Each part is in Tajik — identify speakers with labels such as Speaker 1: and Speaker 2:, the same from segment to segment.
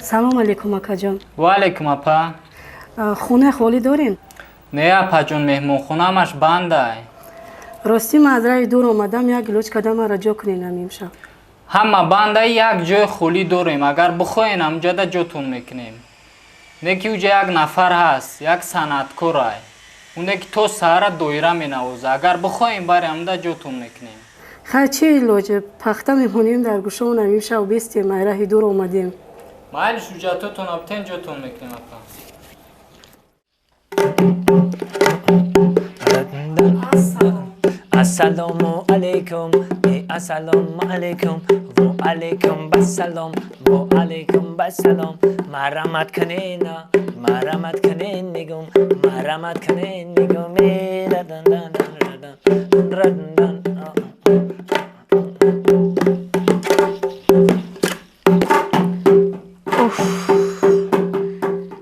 Speaker 1: Салом алейкум, акаҷон.
Speaker 2: Ва алейкум, апа.
Speaker 1: Хона холӣ дорем?
Speaker 2: Не, апаҷон, меҳмонхонаамаш бандай.
Speaker 1: Ростӣ, ман аз раи дур омадам, як илоҷ када маро ҷо куненам имшаб.
Speaker 2: Ҳама бандай, як ҷои холӣ дорем, агар бихоҳен, ҳамҷода ҷотон мекунем. Не ки уҷа як нафар ҳаст, як санъаткорай, уне ки то саҳара доира менавоза. Агар бихоҳем, бари ҳамда ҷотон мекунем.
Speaker 1: Хай, чӣ илоҷ, пахта мемонем дар гӯшаонам, имшаб бестем, ай раҳи дур омадем.
Speaker 2: Майли, ҳуҷҷатотон обтен, ҷотон мекунем, апа.
Speaker 3: Ассалому алейкум, ассалому алейкум, ва алейкум басалом, ва алейкум басалом. Марамат кунена, марамат кунен мегум, марамат кунен мегум. Радан.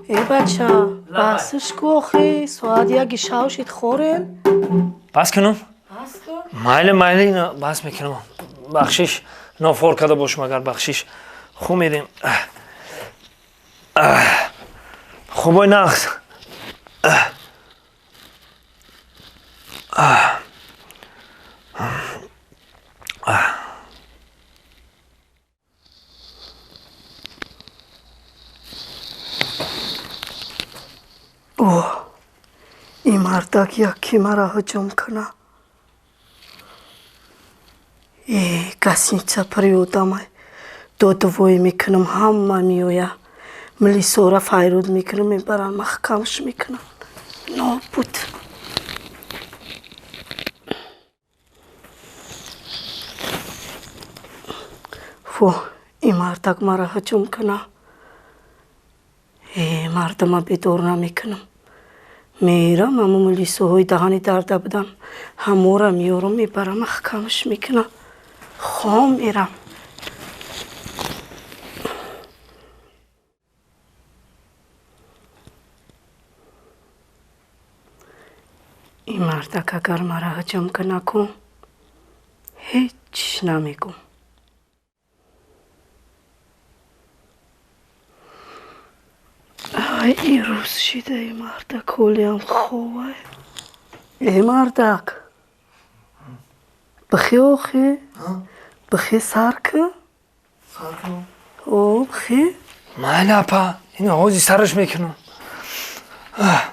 Speaker 1: Э, бача, басш ку, охи соат яки шав шид, хорем.
Speaker 3: Бас кунам? Майли, майли, бас мекунам. Бахшиш, нофор карда бошам агар, бахшиш. Хуб, мерем. Хубой, нағз.
Speaker 1: О, ин мардак якки мара ҳуҷум куна. Э, гостиница пури одамай. Додувой мекунам, ҳама меоя. Милисора файруд мекунам, мебаранд, маҳкамш мекунам. Нобуд. Фу, ин мардак мара ҳуҷум куна. Э, мардама бедор намекунам. Мерам, ҳамо милисоҳои даҳани дарда будан, ҳамора меёрам, мебарам, маҳкамш мекунам. Хом мерам. Ин мардак агар мара ҳуҷум куна ку, ҳеҷ намегӯм. Ай, ин рӯз шида, и мардак ҳолиам ховай. Э, мардак, бихе, охи бихе, сар ку. О, бихе.
Speaker 3: Майли, апа, ин оғози сараш мекунам.
Speaker 1: Ай.